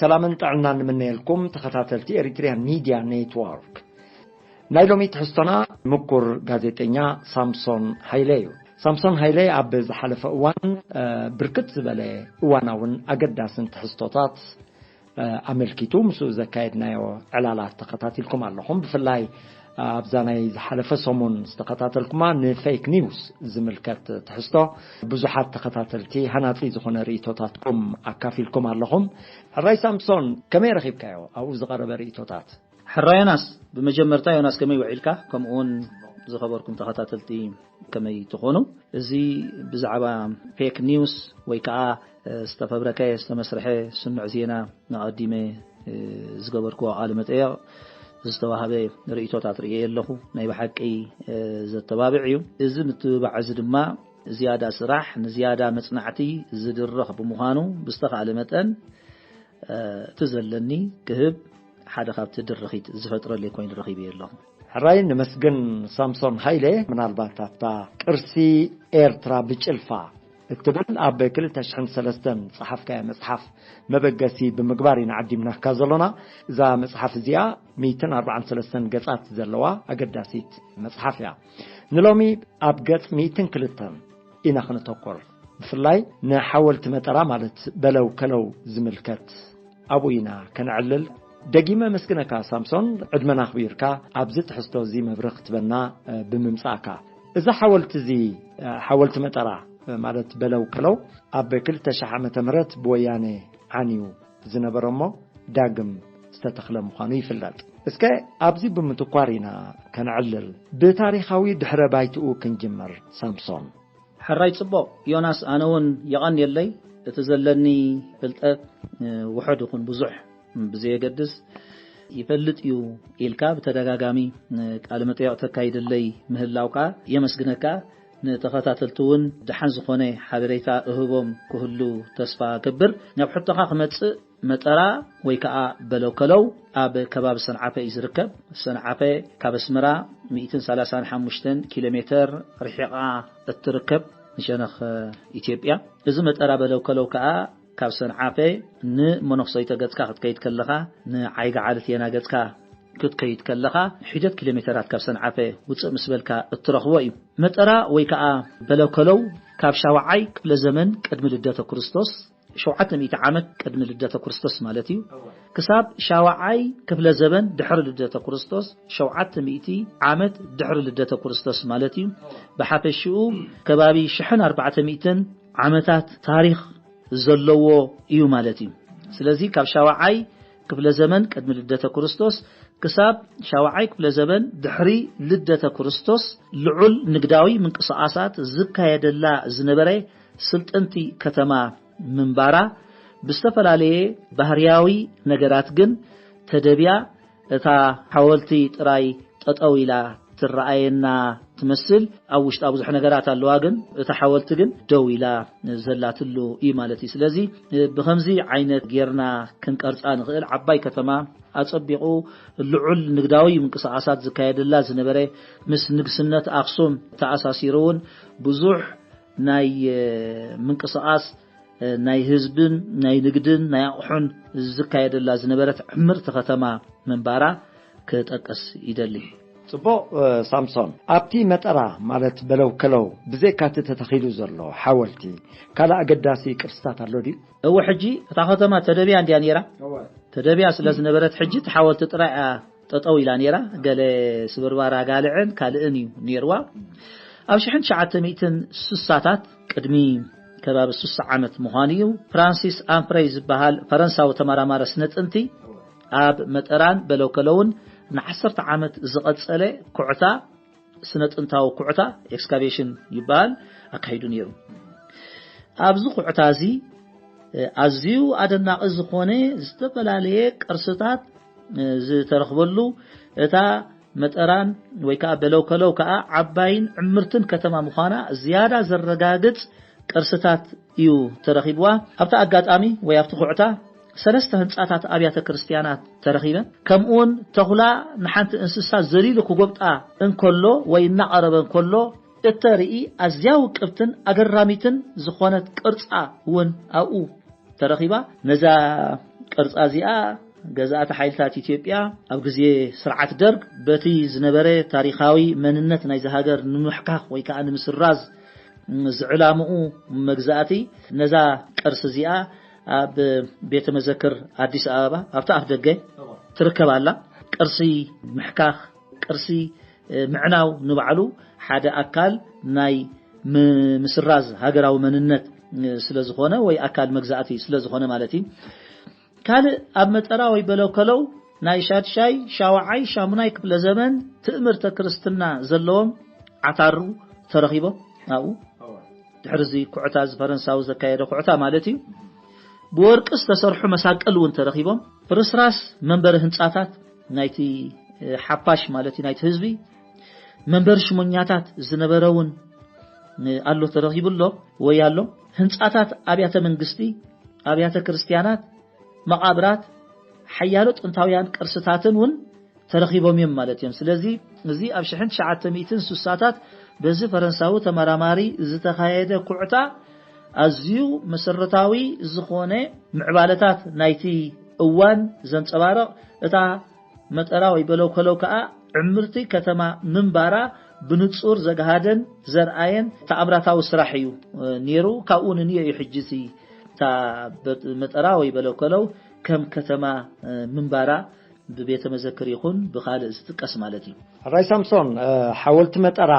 ሰላምን ጥዕናን ንምነየልኩም ተኸታተልቲ ኤሪትሪያን ሚድያ ኔትወርክ። ናይ ሎሚ ትሕዝቶና ምኩር ጋዜጠኛ ሳምሶን ሃይለ እዩ። ሳምሶን ሃይለ ኣብ ዝሓለፈ እዋን ብርክት ዝበለ እዋናውን ኣገዳስን ትሕዝቶታት ኣመልኪቱ ምስኡ ዘካየድናዮ ዕላላት ተኸታቲልኩም ኣለኹም። ብፍላይ ኣብዛ ናይ ዝሓለፈ ሰሙን ዝተኸታተልኩማ ንፌክ ኒውስ ዝምልከት ትሕዝቶ ብዙሓት ተኸታተልቲ ሃናጺ ዝኾነ ርእይቶታትኩም ኣካፊልኩም ኣለኹም። ሕራይ ሳምሶን፣ ከመይ ረኺብካዮ ኣብኡ ዝቐረበ ርእይቶታት? ሕራይ ዮናስ፣ ብመጀመርታ ዮናስ ከመይ ውዒልካ? ከምኡውን ዝኸበርኩም ተኸታተልቲ ከመይ ትኾኑ? እዚ ብዛዕባ ፌክ ኒውስ ወይ ከዓ ዝተፈብረከ ዝተመስርሐ ስኑዕ ዜና ኣቐዲመ ዝገበርክዎ ቃለ መጠየቕ ዝተዋህበ ርእይቶታት ርእየ ኣለኹ። ናይ ብሓቂ ዘተባብዕ እዩ። እዚ ምትብባዕ እዚ ድማ ዝያዳ ስራሕ ንዝያዳ መጽናዕቲ ዝድርኽ ብምዃኑ ብዝተኻእለ መጠን እቲ ዘለኒ ክህብ ሓደ ካብቲ ድርኺት ዝፈጥረለይ ኮይኑ ረኺበዮ ኣለኹ። ሕራይ ንመስግን ሳምሶን ሃይለ። ምናልባት ኣብታ ቅርሲ ኤርትራ ብጭልፋ እትብል ኣብ ክልተ ሽሕን ሰለስተን ጸሓፍካያ መጽሓፍ መበገሲ ብምግባር ኢና ዓዲምናካ ዘሎና። እዛ መጽሓፍ እዚኣ ሚእትን ኣርባዓን ሰለስተን ገጻት ዘለዋ ኣገዳሲት መጽሓፍ እያ። ንሎሚ ኣብ ገጽ ሚእትን ክልተን ኢና ክንተኮር። ብፍላይ ንሓወልቲ መጠራ ማለት በለው ከለው ዝምልከት ኣብኡ ኢና ከነዕልል። ደጊመ መስግነካ ሳምሶን፣ ዕድመና ኣኽቢርካ ኣብዚ ትሕዝቶ እዚ መብርህ ክትበና ብምምጻእካ። እዚ ሓወልቲ እዚ፣ ሓወልቲ መጠራ ማለት በለው ከለው፣ ኣብ ክልተ ሽሕ ዓመተ ምህረት ብወያነ ዓንዩ ዝነበረ እሞ ዳግም ዝተተኽለ ምዃኑ ይፍለጥ። እስከ ኣብዚ ብምትኳር ኢና ከነዕልል። ብታሪኻዊ ድሕረ ባይትኡ ክንጅምር ሳምሶን። ሕራይ ጽቡቕ ዮናስ፣ ኣነ እውን የቐንየለይ። እቲ ዘለኒ ፍልጠት ውሑድ ይኹን ብዙሕ ብዘየገድስ ይፈልጥ እዩ ኢልካ ብተደጋጋሚ ቃለ መጠየቕ ተካይደለይ ምህላውካ የመስግነካ። ንተኸታተልቲ እውን ደሓን ዝኾነ ሓበሬታ እህቦም ክህሉ ተስፋ ገብር። ናብ ሕቶኻ ክመጽእ፣ መጠራ ወይ ከዓ በለውከለው ኣብ ከባቢ ሰንዓፈ እዩ ዝርከብ። ሰንዓፈ ካብ ኣስመራ ሚእትን ሰላሳን ሓሙሽተን ኪሎ ሜተር ርሒቓ እትርከብ ንሸነኽ ኢትዮጵያ። እዚ መጠራ በለውከለው ከዓ ካብ ሰንዓፈ ንመነኽሰይተ ገጽካ ክትከይድ ከለኻ፣ ንዓይጋ ዓልት የና ገጽካ ክትከይድ ከለኻ፣ ሒደት ኪሎ ሜተራት ካብ ሰንዓፈ ውጽእ ምስ በልካ እትረኽቦ እዩ። መጠራ ወይ ከዓ በለውከለው ካብ ሻውዓይ ክፍለ ዘመን ቅድሚ ልደተ ክርስቶስ፣ ሸውዓተ ሚእቲ ዓመት ቅድሚ ልደተ ክርስቶስ ማለት እዩ፣ ክሳብ ሻውዓይ ክፍለ ዘመን ድሕሪ ልደተ ክርስቶስ፣ ሸውዓተ ሚእቲ ዓመት ድሕሪ ልደተ ክርስቶስ ማለት እዩ። ብሓፈሽኡ ከባቢ ሽሕን ኣርባዕተ ሚእትን ዓመታት ታሪኽ ዘለዎ እዩ ማለት እዩ። ስለዚ ካብ ሻውዓይ ክፍለ ዘመን ቅድሚ ልደተ ክርስቶስ ክሳብ ሻውዓይ ክፍለ ዘመን ድሕሪ ልደተ ክርስቶስ ልዑል ንግዳዊ ምንቅስቓሳት ዝካየደላ ዝነበረ ስልጥንቲ ከተማ ምንባራ፣ ብዝተፈላለየ ባህርያዊ ነገራት ግን ተደብያ፣ እታ ሓወልቲ ጥራይ ጠጠው ኢላ ትረኣየና ትመስል። ኣብ ውሽጣ ብዙሕ ነገራት ኣለዋ፣ ግን እታ ሓወልቲ ግን ደው ኢላ ዘላትሉ እዩ ማለት እዩ። ስለዚ ብኸምዚ ዓይነት ጌርና ክንቀርጻ ንኽእል። ዓባይ ከተማ፣ ኣጸቢቑ ልዑል ንግዳዊ ምንቅስቓሳት ዝካየደላ ዝነበረ፣ ምስ ንግስነት ኣኽሱም ተኣሳሲሩ እውን ብዙሕ ናይ ምንቅስቓስ ናይ ህዝብን ናይ ንግድን ናይ ኣቑሑን ዝካየደላ ዝነበረት ዕምርቲ ከተማ ምንባራ ክጠቅስ ይደሊ። ጽቡቕ። ሳምሶን፣ ኣብቲ መጠራ ማለት በለው ከለው ብዘይካቲ ተተኺሉ ዘሎ ሓወልቲ ካልእ ኣገዳሲ ቅርስታት ኣሎ ድዩ? እወ፣ ሕጂ እታ ከተማ ተደብያ እንድያ ነይራ። ተደብያ ስለ ዝነበረት ሕጂ እቲ ሓወልቲ ጥራይ እያ ጠጠው ኢላ ነይራ። ገለ ስብርባር ኣጋልዕን ካልእን እዩ ነይርዋ። ኣብ ሽሕን ትሽዓተ ሚእትን ስሳታት ቅድሚ ከባቢ ስሳ ዓመት ምዃኑ እዩ። ፍራንሲስ ኣምፍረይ ዝበሃል ፈረንሳዊ ተመራማሪ ስነ ጥንቲ ኣብ መጠራን በለውከለውን ንዓሰርተ ዓመት ዝቐጸለ ኩዕታ፣ ስነ ጥንታዊ ኩዕታ፣ ኤክስካቬሽን ይበሃል፣ ኣካሂዱ ነይሩ። ኣብዚ ኩዕታ እዚ ኣዝዩ ኣደናቒ ዝኾነ ዝተፈላለየ ቅርስታት ዝተረኽበሉ፣ እታ መጠራን ወይ ከዓ በለውከለው ከዓ ዓባይን ዕምርትን ከተማ ምዃና ዝያዳ ዘረጋግጽ ቅርስታት እዩ ተረኺብዋ። ኣብቲ ኣጋጣሚ ወይ ኣብቲ ኩዕታ ሰለስተ ህንጻታት ኣብያተ ክርስትያናት ተረኺበን፣ ከምኡውን ተኹላ ንሓንቲ እንስሳ ዘሊሉ ክጎብጣ እንከሎ ወይ እናቐረበ እንከሎ እተርኢ ኣዝያ ውቅብትን ኣገራሚትን ዝኾነት ቅርጻ እውን ኣብኡ ተረኺባ። ነዛ ቅርጻ እዚኣ ገዛእቲ ሓይልታት ኢትዮጵያ ኣብ ግዜ ስርዓት ደርግ በቲ ዝነበረ ታሪኻዊ መንነት ናይዚ ሃገር ንምሕካኽ ወይ ከዓ ንምስራዝ ዝዕላምኡ መግዛእቲ ነዛ ቅርሲ እዚኣ ኣብ ቤተ መዘክር ኣዲስ ኣበባ ኣብቲ ኣፍ ደገ ትርከብ ኣላ። ቅርሲ ምሕካኽ፣ ቅርሲ ምዕናው ንባዕሉ ሓደ ኣካል ናይ ምስራዝ ሃገራዊ መንነት ስለ ዝኾነ ወይ ኣካል መግዛእቲ ስለ ዝኾነ ማለት እዩ። ካልእ ኣብ መጠራ ወይ በለከለው ናይ ሻድሻይ ሻውዓይ ሻሙናይ ክፍለ ዘመን ትእምርተ ክርስትና ዘለዎም ዓታሩ ተረኺቦም ኣብኡ ድሕሪ እዚ ኩዕታ እዚ ፈረንሳዊ ዘካየደ ኩዕታ ማለት እዩ። ብወርቂ ዝተሰርሑ መሳቅል እውን ተረኺቦም። ፍርስራስ መንበሪ ህንጻታት ናይቲ ሓፋሽ ማለት እዩ ናይቲ ህዝቢ መንበሪ ሽሞኛታት ዝነበረ እውን ኣሎ ተረኺቡ ኣሎ ወይ ኣሎ። ህንጻታት ኣብያተ መንግስቲ፣ ኣብያተ ክርስቲያናት፣ መቓብራት፣ ሓያሎ ጥንታውያን ቅርስታትን እውን ተረኺቦም እዮም ማለት እዮም። ስለዚ እዚ ኣብ ሽሕን ትሽዓተ ሚእትን ስሳታት በዚ ፈረንሳዊ ተመራማሪ ዝተኻየደ ኩዕታ ኣዝዩ መሰረታዊ ዝኾነ ምዕባለታት ናይቲ እዋን ዘንጸባርቕ፣ እታ መጠራ ወይ በለው ከለው ከኣ ዕምርቲ ከተማ ምንባራ ብንጹር ዘግሃደን ዘርኣየን ተኣምራታዊ ስራሕ እዩ ነይሩ። ካብኡ ንንዮ እዩ ሕጂ እዚ እታ መጠራ ወይ በለው ከለው ከም ከተማ ምንባራ ብቤተ መዘክር ይኹን ብኻልእ ዝጥቀስ ማለት እዩ። ሕራይ ሳምሶን፣ ሓወልቲ መጠራ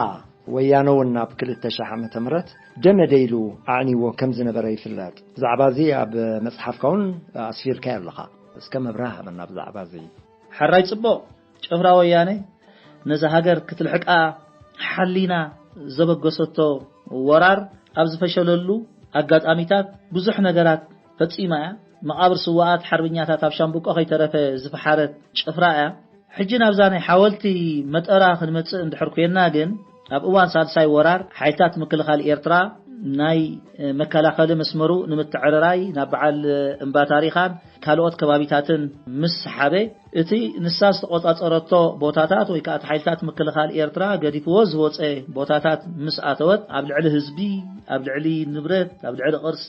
ወያነ እውን ናብ ክልተ ሺሕ ዓመተ ምህረት ደመደ ኢሉ ኣዕኒዎ ከም ዝነበረ ይፍለጥ። ብዛዕባ እዚ ኣብ መጽሓፍካ እውን ኣስፊርካዮ ኣለኻ። እስከ መብርሂ ሃበና ብዛዕባ እዚ። ሕራይ ጽቡቕ። ጭፍራ ወያነ ነዛ ሃገር ክትልሕቃ ሓሊና ዘበገሰቶ ወራር ኣብ ዝፈሸለሉ ኣጋጣሚታት ብዙሕ ነገራት ፈጺማ እያ። መቓብር ስዋኣት ሓርበኛታት ኣብ ሻምብቆ ከይተረፈ ዝፈሓረት ጭፍራ እያ። ሕጂ ናብዛ ናይ ሓወልቲ መጠራ ክንመጽእ እንድሕር ኮይና ግን ኣብ እዋን ሳልሳይ ወራር ሓይልታት ምክልኻል ኤርትራ ናይ መከላኸሊ መስመሩ ንምትዕርራይ ናብ በዓል እምባ ታሪኻን ካልኦት ከባቢታትን ምስ ሰሓበ እቲ ንሳ ዝተቆጻጸረቶ ቦታታት ወይ ከዓ እቲ ሓይልታት ምክልኻል ኤርትራ ገዲፍዎ ዝወፀ ቦታታት ምስ ኣተወት ኣብ ልዕሊ ህዝቢ፣ ኣብ ልዕሊ ንብረት፣ ኣብ ልዕሊ ቅርሲ፣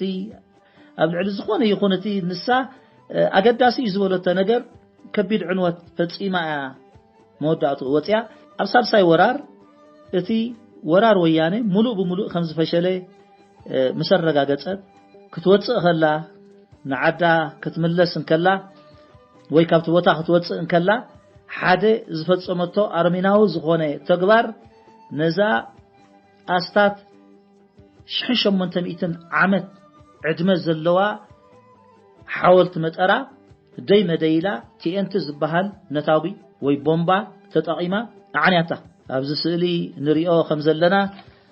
ኣብ ልዕሊ ዝኾነ ይኹን እቲ ንሳ ኣገዳሲ እዩ ዝበለቶ ነገር ከቢድ ዕንወት ፈጺማ እያ መወዳእትኡ ወጺኣ። ኣብ ሳልሳይ ወራር እቲ ወራር ወያነ ሙሉእ ብሙሉእ ከም ዝፈሸለ ምስ ኣረጋገጸት ክትወጽእ ከላ ንዓዳ ክትምለስ እንከላ ወይ ካብቲ ቦታ ክትወጽእ እንከላ ሓደ ዝፈጸመቶ ኣረሜናዊ ዝኾነ ተግባር ነዛ ኣስታት ሽሕን ሸሞንተ ሚእትን ዓመት ዕድመ ዘለዋ ሓወልቲ መጠራ ደይ መደይ ኢላ ቲኤንቲ ዝበሃል ነታጒ ወይ ቦምባ ተጠቒማ ኣዕንያታ። ኣብዚ ስእሊ ንሪኦ ከም ዘለና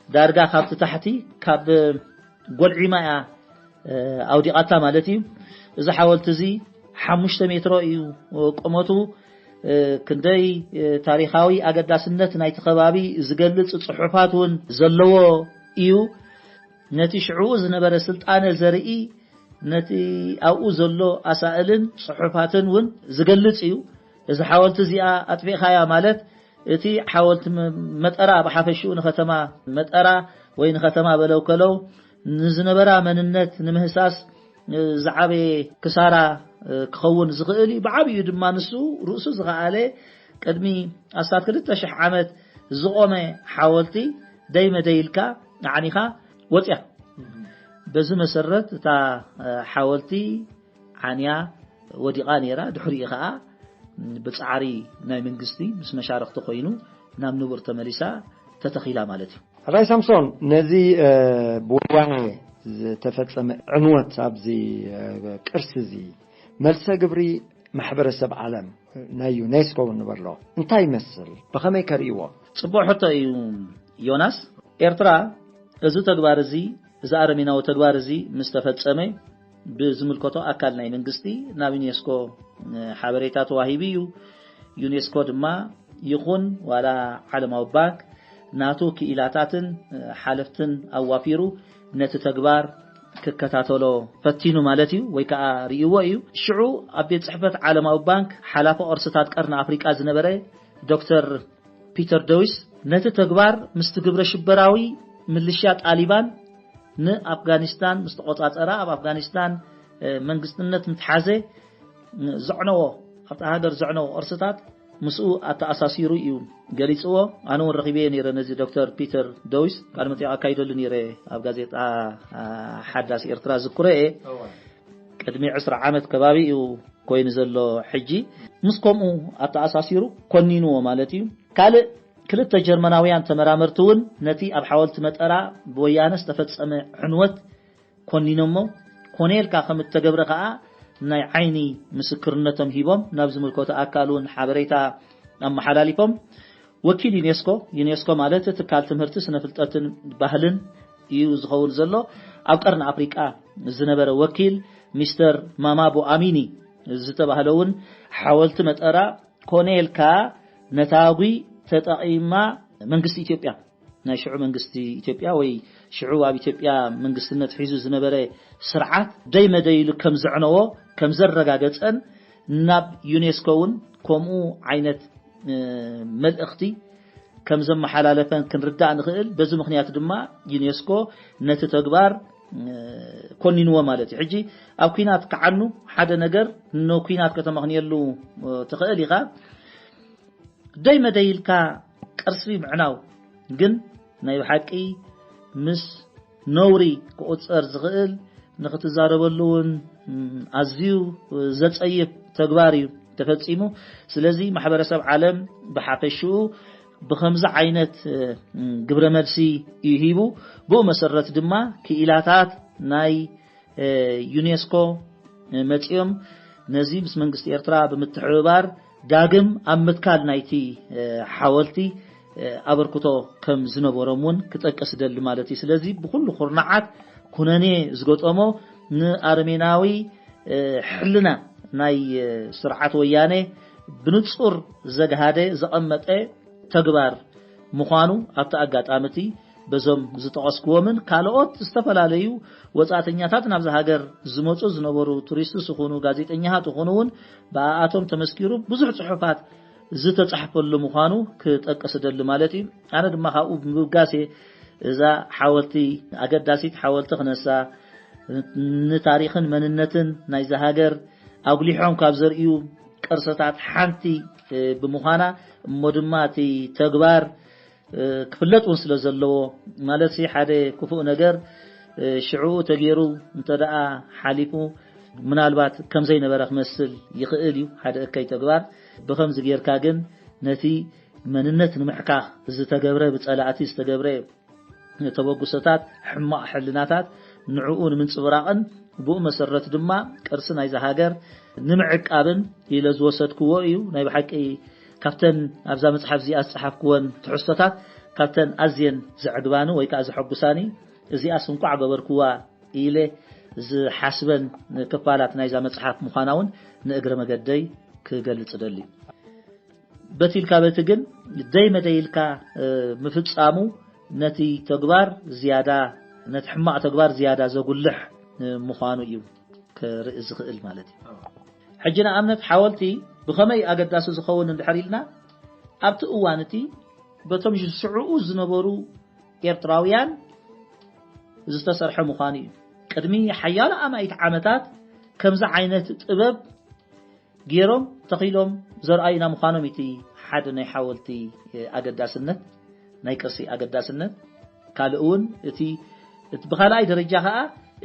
ዳርጋ ካብቲ ታሕቲ ካብ ጎልዒማ እያ ኣውዲቓታ ማለት እዩ። እዚ ሓወልቲ እዚ ሓሙሽተ ሜትሮ እዩ ቁመቱ። ክንደይ ታሪኻዊ ኣገዳስነት ናይቲ ከባቢ ዝገልጽ ጽሑፋት እውን ዘለዎ እዩ። ነቲ ሽዑ ዝነበረ ስልጣነ ዘርኢ ነቲ ኣብኡ ዘሎ ኣሳእልን ጽሑፋትን እውን ዝገልጽ እዩ። እዚ ሓወልቲ እዚኣ ኣጥፊእኻያ ማለት እቲ ሓወልቲ መጠራ ብሓፈሽኡ ንከተማ መጠራ ወይ ንከተማ በለው ከለው ንዝነበራ መንነት ንምህሳስ ዝዓበየ ክሳራ ክኸውን ዝኽእል እዩ። ብዓብዩ ድማ ንሱ ርእሱ ዝኸኣለ ቅድሚ ኣስታት ክልተ ሽሕ ዓመት ዝቖመ ሓወልቲ ደይ መደይ ኢልካ ኣዕኒኻ ወፅያ። በዚ መሰረት እታ ሓወልቲ ዓንያ ወዲቓ ነይራ። ድሕሪኡ ከዓ ብፃዕሪ ናይ መንግስቲ ምስ መሻርክቲ ኮይኑ ናብ ንቡር ተመሊሳ ተተኺላ ማለት እዩ። ሕራይ ሳምሶን፣ ነዚ ብወያነ ዝተፈጸመ ዕንወት ኣብዚ ቅርሲ እዚ መልሰ ግብሪ ማሕበረሰብ ዓለም ናይ ዩኔስኮ እውን ንበሎ እንታይ ይመስል? ብኸመይ ከርእይዎ? ጽቡቕ ሕቶ እዩ ዮናስ። ኤርትራ እዚ ተግባር እዚ፣ እዚ ኣረሜናዊ ተግባር እዚ ምስ ተፈጸመ ብዝምልከቶ ኣካል ናይ መንግስቲ ናብ ዩኔስኮ ሓበሬታ ተዋሂቡ እዩ። ዩኔስኮ ድማ ይኹን ዋላ ዓለማዊ ባንክ ናቱ ክኢላታትን ሓለፍትን ኣዋፊሩ ነቲ ተግባር ክከታተሎ ፈቲኑ ማለት እዩ፣ ወይ ከዓ ርእይዎ እዩ። ሽዑ ኣብ ቤት ጽሕፈት ዓለማዊ ባንክ ሓላፊ ቅርስታት ቀርኒ ኣፍሪቃ ዝነበረ ዶክተር ፒተር ደዊስ ነቲ ተግባር ምስቲ ግብረ ሽበራዊ ምልሽያ ጣሊባን ንኣፍጋኒስታን ምስ ተቆጻጸራ፣ ኣብ ኣፍጋኒስታን መንግስትነት ምትሓዘ፣ ዘዕነዎ፣ ኣብታ ሃገር ዘዕነዎ ቅርስታት ምስኡ ኣተኣሳሲሩ እዩ ገሊጽዎ። ኣነ እውን ረኺበዮ ነይረ ነዚ ዶክተር ፒተር ዶዊስ፣ ቃለ መጠይቕ ኣካይደሉ ነይረ ኣብ ጋዜጣ፣ አ፣ ሓዳስ ኤርትራ ዝክሮ እየ። ቅድሚ ዕስራ ዓመት ከባቢ እዩ ኮይኑ ዘሎ። ሕጂ ምስ ከምኡ ኣተኣሳሲሩ ኮኒንዎ ማለት እዩ። ካልእ ክልተ ጀርመናውያን ተመራመርቲ እውን ነቲ ኣብ ሓወልቲ መጠራ ብወያነ ዝተፈጸመ ዕንወት ኮኒኖሞ። ኮነ ኢልካ ከም እተገብረ ከኣ ናይ ዓይኒ ምስክርነቶም ሂቦም፣ ናብ ዝምልከቶ ኣካል እውን ሓበሬታ ኣመሓላሊፎም። ወኪል ዩኔስኮ፣ ዩኔስኮ ማለት ትካል ትምህርቲ፣ ስነ ፍልጠትን ባህልን እዩ ዝኸውን ዘሎ፣ ኣብ ቀርኒ ኣፍሪቃ ዝነበረ ወኪል ሚስተር ማማቦ ኣሚኒ ዝተባህለ እውን ሓወልቲ መጠራ ኮነ ኢልካ ነታጒ ተጠቒማ መንግስቲ ኢትዮጵያ፣ ናይ ሽዑ መንግስቲ ኢትዮጵያ ወይ ሽዑ ኣብ ኢትዮጵያ መንግስትነት ሒዙ ዝነበረ ስርዓት ደይ መደይሉ ከም ዘዕነዎ ከም ዘረጋገጸን ናብ ዩኔስኮ እውን ከምኡ ዓይነት፣ እ፣ መልእኽቲ ከም ዘመሓላለፈን ክንርዳእ ንኽእል። በዚ ምኽንያት ድማ ዩኔስኮ ነቲ ተግባር፣ እ፣ ኮኒንዎ ማለት እዩ። ሕጂ ኣብ ኲናት ክዓኑ ሓደ ነገር ንኲናት ከተመኽንየሉ፣ እ፣ ትኽእል ኢኻ። ደይ መደይ ኢልካ ቅርሲ ምዕናው ግን ናይ ብሓቂ ምስ ነውሪ ክቑጸር ዝኽእል፣ ንኽትዛረበሉ እውን፣ ም፣ ኣዝዩ ዘጸይፍ ተግባር እዩ ተፈጺሙ። ስለዚ ማሕበረሰብ ዓለም ብሓፈሽኡ ብኸምዚ ዓይነት፣ ም፣ ግብረ መልሲ እዩ ሂቡ። ብኡ መሰረት ድማ ክኢላታት ናይ እ፣ ዩኔስኮ፣ እ፣ መጺኦም ነዚ ምስ መንግስቲ ኤርትራ ብምትሕብባር ዳግም ኣብ ምትካል ናይቲ፣ እ፣ ሓወልቲ፣ እ፣ ኣበርክቶ ከም ዝነበሮም እውን ክጠቅስ እደሊ ማለት እዩ። ስለዚ ብኹሉ ኩርናዓት ኩነኔ ዝገጠሞ ንኣረሜናዊ፣ እ፣ ሕልና ናይ፣ እ፣ ስርዓት ወያነ ብንጹር ዘግሃደ ዘቐመጠ ተግባር ምዃኑ ኣብቲ ኣጋጣሚ እቲ በዞም ዝጠቐስክዎምን ካልኦት ዝተፈላለዩ ወጻእተኛታት ናብዚ ሃገር ዝመጹ ዝነበሩ ቱሪስት ዝኾኑ ጋዜጠኛታት ዝኾኑ እውን ብኣኣቶም ተመስኪሩ ብዙሕ ጽሑፋት ዝተጻሕፈሉ ምዃኑ ክጠቅስ እደሊ ማለት እዩ። ኣነ ድማ ካብኡ ብምብጋስ እየ እዛ ሓወልቲ፣ ኣገዳሲት ሓወልቲ ክነሳ፣ ንታሪኽን መንነትን ናይዛ ሃገር ኣጉሊሖም ካብ ዘርእዩ ቅርስታት ሓንቲ፣ እ፣ ብምዃና፣ እሞ ድማ እቲ ተግባር፣ እ፣ ክፍለጥ እውን ስለ ዘለዎ፣ ማለት ሲ ሓደ ክፉእ ነገር፣ እ፣ ሽዕኡ ተገይሩ እንተ ደኣ ሓሊፉ፣ ምናልባት ከም ዘይነበረ ክመስል ይኽእል እዩ፣ ሓደ እከይ ተግባር። ብኸምዚ ጌርካ ግን ነቲ መንነት ንምሕካኽ ዝተገብረ፣ ብጸላእቲ ዝተገብረ ተበግሶታት፣ ሕማቕ ሕልናታት ንዕኡ ንምንጽብራቕን ብኡ መሰረት ድማ ቅርሲ ናይዛ ሃገር ንምዕቃብን ኢለ ዝወሰድክዎ እዩ። ናይ ብሓቂ ካብተን ኣብዛ መጽሓፍ እዚኣ ዝጸሓፍክወን ትሕዝቶታት ካብተን ኣዝየን ዘዕግባኒ ወይ ከኣ ዘሐጉሳኒ፣ እዚኣስ እንቋዕ ገበርክዋ ኢለ ዝሓስበን ክፋላት ናይዛ መጽሓፍ ምዃና እውን ንእግረ መገደይ ክገልጽ እደሊ። በቲ ኢልካ በቲ ግን ደይ መደይ ኢልካ፣ እ፣ ምፍጻሙ ነቲ ተግባር ዝያዳ፣ ነቲ ሕማቕ ተግባር ዝያዳ ዘጉልሕ፣ እ፣ ምዃኑ እዩ ክርኢ ዝኽእል ማለት እዩ። ሕጂ ንኣብነት ሓወልቲ ብኸመይ ኣገዳሲ ዝኸውን እንድሕር ኢልና፣ ኣብቲ እዋን እቲ በቶም ሽዑኡ ዝነበሩ ኤርትራውያን ዝተሰርሐ ምዃኑ እዩ። ቅድሚ ሓያሎ ኣማኢት ዓመታት ከምዚ ዓይነት ጥበብ ገይሮም ተኺሎም ዘርኣዩና ምዃኖም እቲ ሓደ ናይ ሓወልቲ፣ እ፣ ኣገዳስነት፣ ናይ ቅርሲ ኣገዳስነት። ካልእ እውን እቲ፣ እቲ ብኻልኣይ ደረጃ ከኣ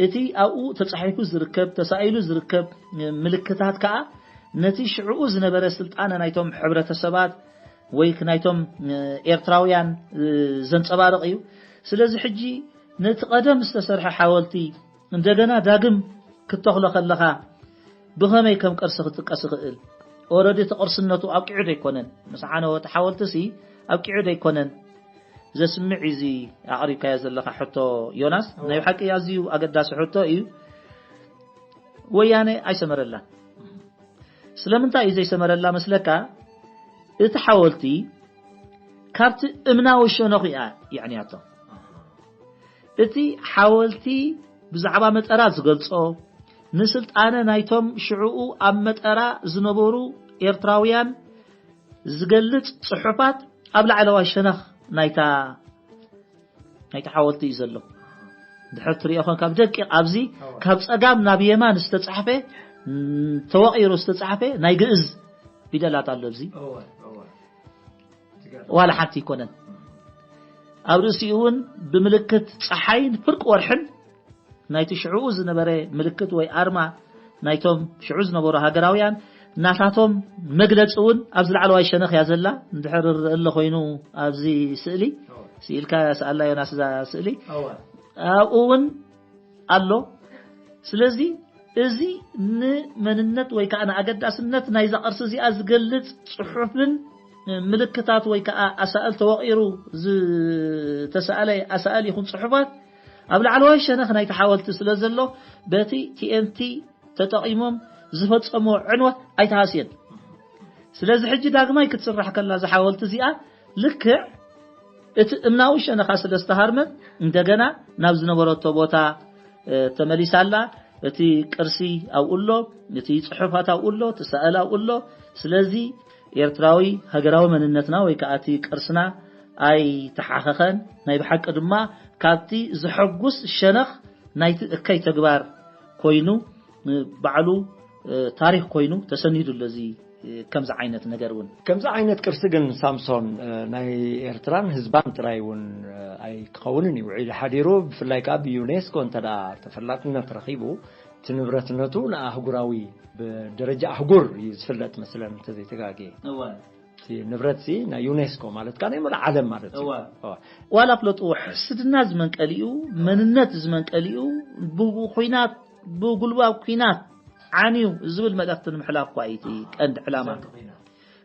እቲ ኣብኡ ተጻሒፉ ዝርከብ፣ ተሳኢሉ ዝርከብ፣ እ፣ ምልክታት ከኣ ነቲ ሽዕኡ ዝነበረ ስልጣነ ናይቶም ሕብረተሰባት ወይ ናይቶም፣ እ፣ ኤርትራውያን፣ እ፣ ዘንጸባርቕ እዩ። ስለዚ ሕጂ ነቲ ቀደም ዝተሰርሐ ሓወልቲ እንደገና ዳግም ክትተኽሎ ከለኻ ብኸመይ ከም ቅርሲ ክጥቀስ ይኽእል? ኦረዲ እቲ ቅርስነቱ ኣብቂዑ ዶ ኣይኮነን? ምስ ዓነወ እቲ ሓወልቲ ሲ ኣብቂዑ ዶ ኣይኮነን? ዘስምዕ እዩ እዚ ኣቕሪብካዮ ዘለኻ ሕቶ ዮናስ። እዎ። ናይ ብሓቂ ኣዝዩ ኣገዳሲ ሕቶ እዩ። ወያነ ኣይሰመረላን። ስለምንታይ እዩ ዘይሰመረላ መስለካ? እቲ ሓወልቲ ካብቲ እምናዊ ሸነኹ እያ የዕንያቶ። እቲ ሓወልቲ ብዛዕባ መጠራ ዝገልጾ፣ ንስልጣነ ናይቶም ሽዕኡ ኣብ መጠራ ዝነበሩ ኤርትራውያን ዝገልጽ ጽሑፋት ኣብ ላዕለዋይ ሸነኽ ናይታ፣ ናይቲ ሓወልቲ እዩ ዘሎ። ድሕር ትሪኦ ኾን ካብ ደቂቕ ኣብዚ፣ እዎ። ካብ ጸጋም ናብ የማን ዝተጻሕፈ ም፣ ተወቒሩ ዝተጻሕፈ ናይ ግእዝ ፊደላት ኣሎ ኣብዚ። እወ፣ እወ። ዋላ ሓንቲ ኣይኮነን። ኣብ ርእሲኡ እውን ብምልክት ጸሓይን ፍርቂ ወርሕን ናይቲ ሽዕኡ ዝነበረ ምልክት ወይ ኣርማ ናይቶም ሽዑ ዝነበሩ ሃገራውያን ናታቶም መግለጺ እውን ኣብዚ ላዕለዋይ ሸነኽ እያ ዘላ። እንድሕር ርእ ኣሎ ኮይኑ ኣብዚ ስእሊ፣ ስኢልካ ሰኣላ ዮናስ እዛ ስእሊ። እወ። ኣብኡ እውን ኣሎ። ስለዚ እዚ ንመንነት ወይ ከዓ ንኣገዳስነት ናይዛ ቅርሲ እዚኣ ዝገልጽ ጽሑፍን ምልክታት ወይ ከዓ ኣሳእል ተወቒሩ ዝተሳእለ ኣሳእል ይኹን ጽሑፋት ኣብ ላዕለዋይ ሸነኽ ናይቲ ሓወልቲ ስለ ዘሎ በቲ ቲ ኤን ቲ ተጠቒሞም ዝፈጸሞ ዕንወት ኣይተሃስየን። ስለዚ ሕጂ ዳግማይ ክትስራሕ ከላ እዛ ሓወልቲ እዚኣ ልክዕ እቲ እምናዊ ሸነኻ ስለ ዝተሃርመት እንደገና ናብ ዝነበረቶ ቦታ፣ እ፣ ተመሊሳ ኣላ። እቲ ቅርሲ ኣብኡ ኣሎ፣ እቲ ጽሑፋት ኣብኡ ኣሎ፣ እቲ ሰእሊ ኣብኡ ኣሎ። ስለዚ ኤርትራዊ ሃገራዊ መንነትና ወይ ከኣ እቲ ቅርስና ኣይተሓኸኸን። ናይ ብሓቂ ድማ ካብቲ ዘሐጉስ ሸነኽ ናይቲ እከይ ተግባር ኮይኑ፣ እ፣ ባዕሉ፣ እ፣ ታሪኽ ኮይኑ ተሰኒዱ ኣሎ እዚ፣ እ፣ ከምዚ ዓይነት ነገር እውን። ከምዚ ዓይነት ቅርሲ ግን ሳምሶን፣ እ፣ ናይ ኤርትራን ህዝባን ጥራይ እውን፣ እ፣ ኣይክኸውንን እዩ። ውዒሉ ሓዲሩ ብፍላይ ከኣ ብዩኔስኮ እንተ ደኣ ተፈላጥነት ረኺቡ እቲ ንብረትነቱ ንኣህጉራዊ ብደረጃ ኣህጉር እዩ ዝፍለጥ መስለን እንተዘይተጋግየ። እወ። እቲ ንብረት ሲ ናይ ዩኔስኮ ማለት ከኣ ናይ መላእ ዓለም ማለት እዩ። እወ። እወ። ዋላ ፍለጥዎ ሕስድና ዝመንቀሊኡ፣ መንነት ዝመንቀሊኡ፣ ብኩናት፣ ብጉልባብ ኩናት ዓንዩ ዝብል መልእኽቲ ንምሕላፍ እኳ እዩ እቲ ቀንዲ ዕላማ።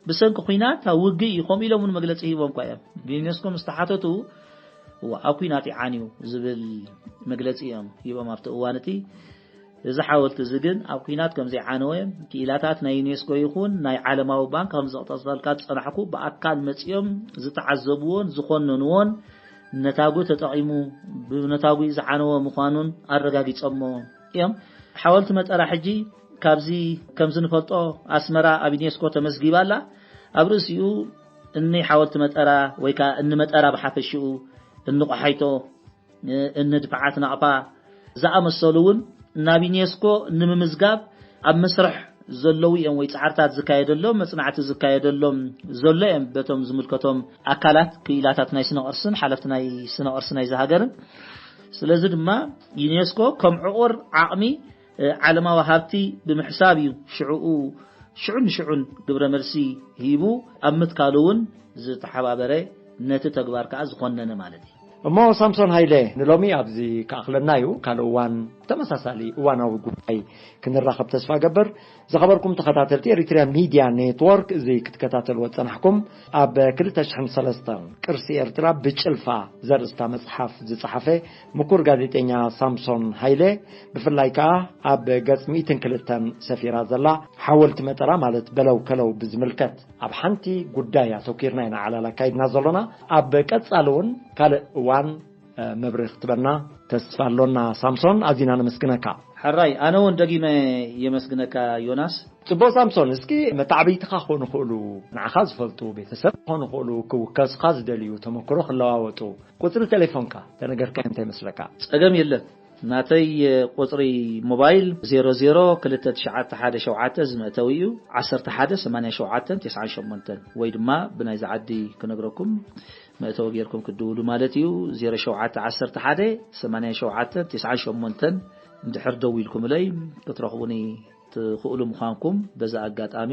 ብሰንኪ ኩናት ኣብ ውግእ እዩ፣ ከምኡ ኢሎም እውን መግለጺ ሂቦም እኳ እዮም። ብዩኔስኮ ምስ ተሓተቱ፣ እዋ፣ ኣብ ኩናት እዩ ዓንዩ ዝብል መግለጺ እዮም ሂቦም ኣብቲ እዋን እቲ። እዚ ሓወልቲ እዚ ግን ኣብ ኩናት ከም ዘይዓነወ ክኢላታት ናይ ዩኔስኮ ይኹን ናይ ዓለማዊ ባንክ ከም ዘቕጠጸልካ ዝጸናሕኩ ብኣካል መጺኦም ዝተዓዘብዎን ዝኾነንዎን ነታጉ ተጠቒሙ ብነታጉ ዝዓነወ ምዃኑን ኣረጋጊጾሞ እዮም። ሓወልቲ መጠራ ሕጂ ካብዚ ከምዚ ንፈልጦ ኣስመራ ኣብ ዩኔስኮ ተመዝጊባ ኣላ። ኣብ ርእሲኡ እኒ ሓወልቲ መጠራ ወይ ከኣ እኒ መጠራ ብሓፈሽኡ፣ እኒ ቆሓይቶ፣ እኒ ድፋዓት ናቕፋ ዝኣመሰሉ እውን ናብ ዩኔስኮ ንምምዝጋብ ኣብ መስርሕ ዘለዉ እዮም ወይ ጻዕርታት ዝካየደሎም፣ መጽናዕቲ ዝካየደሎም ዘሎ እዮም በቶም ዝምልከቶም ኣካላት፣ ክኢላታት ናይ ስነ ቅርስን ሓለፍቲ ናይ ስነ ቅርሲ ናይዚ ሃገርን። ስለዚ ድማ ዩኔስኮ ከም ዕቑር ዓቕሚ፣ እ፣ ዓለማዊ ሃብቲ ብምሕሳብ እዩ ሽዕኡ ሽዑን ንሽዑን ግብረ መልሲ ሂቡ ኣብ ምትካሉ እውን ዝተሓባበረ፣ ነቲ ተግባር ከኣ ዝኾነነ ማለት እዩ። እሞ ሳምሶን ሃይለ፣ ንሎሚ ኣብዚ ክኣኽለና እዩ። ካልእ እዋን ተመሳሳሊ እዋናዊ ጉዳይ ክንራኸብ ተስፋ እገብር። ዝኸበርኩም ተኸታተልቲ ኤሪትርያን ሚድያ ኔትወርክ፣ እዚ ክትከታተልዎ ዝጸናሕኩም ኣብ ክልተ ሽሕን ሰለስተን ቅርሲ ኤርትራ ብጭልፋ ዘርእስታ መጽሓፍ ዝጸሓፈ ምኩር ጋዜጠኛ ሳምሶን ሃይለ፣ ብፍላይ ከኣ ኣብ ገጽ ሚእትን ክልተን ሰፊራ ዘላ ሓወልቲ መጠራ ማለት በለው ከለው ብዝምልከት ኣብ ሓንቲ ጉዳይ ኣተኲርና ኢና ዓላል ኣካይድና ዘሎና። ኣብ ቀጻሊ እውን ካልእ እዋን፣ እ፣ መብርሂ ክትበና ተስፋ ኣሎና። ሳምሶን፣ ኣዚና ነመስግነካ። ሕራይ፣ ኣነ እውን ደጊመ የመስግነካ ዮናስ። ጽቡቕ ሳምሶን፣ እስኪ መታዕብይትኻ ክኾኑ ይኽእሉ፣ ንዓኻ ዝፈልጡ፣ ቤተሰብ ክኾኑ ይኽእሉ፣ ክውከሱኻ ዝደልዩ፣ ተመክሮ ክለዋወጡ፣ ቁጽሪ ቴሌፎንካ ተነገርካዮ እንታይ ይመስለካ? ጸገም የለን። ናተይ ቁጽሪ ሞባይል ዜሮ ዜሮ ክልተ ትሽዓተ ሓደ ሸውዓተ ዝመእተዊ እዩ፣ ዓሰርተ ሓደ ሰማንያ ሸውዓተ ተስዓን ሸሞንተን፣ ወይ ድማ ብናይዚ ዓዲ ክነግረኩም መእተዊ ጌርኩም ክትድውሉ ማለት እዩ። ዜሮ ሸውዓተ ዓሰርተ ሓደ ሰማንያ ሸውዓተ ተስዓን ሸሞንተን እንድሕር ደዊልኩምለይ ክትረኽቡኒ ትኽእሉ ምዃንኩም በዚ ኣጋጣሚ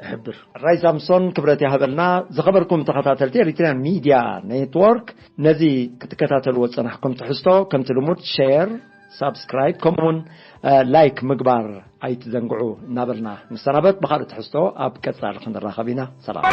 እሕብር። ራይ ሳምሶን ክብረት ይሃበልና። ዝኸበርኩም ተኸታተልቲ ኤሪትርያን ሚድያ ኔትወርክ፣ ነዚ ክትከታተልዎ ዝጸናሕኩም ትሕዝቶ ከምቲ ልሙድ ሼር፣ ሳብስክራይብ ከምኡውን፣ እ፣ ላይክ ምግባር ኣይትዘንግዑ እናበልና ንሰናበት። ብኻልእ ትሕዝቶ ኣብ ቀጻሊ ክንራኸብ ኢና። ሰላም።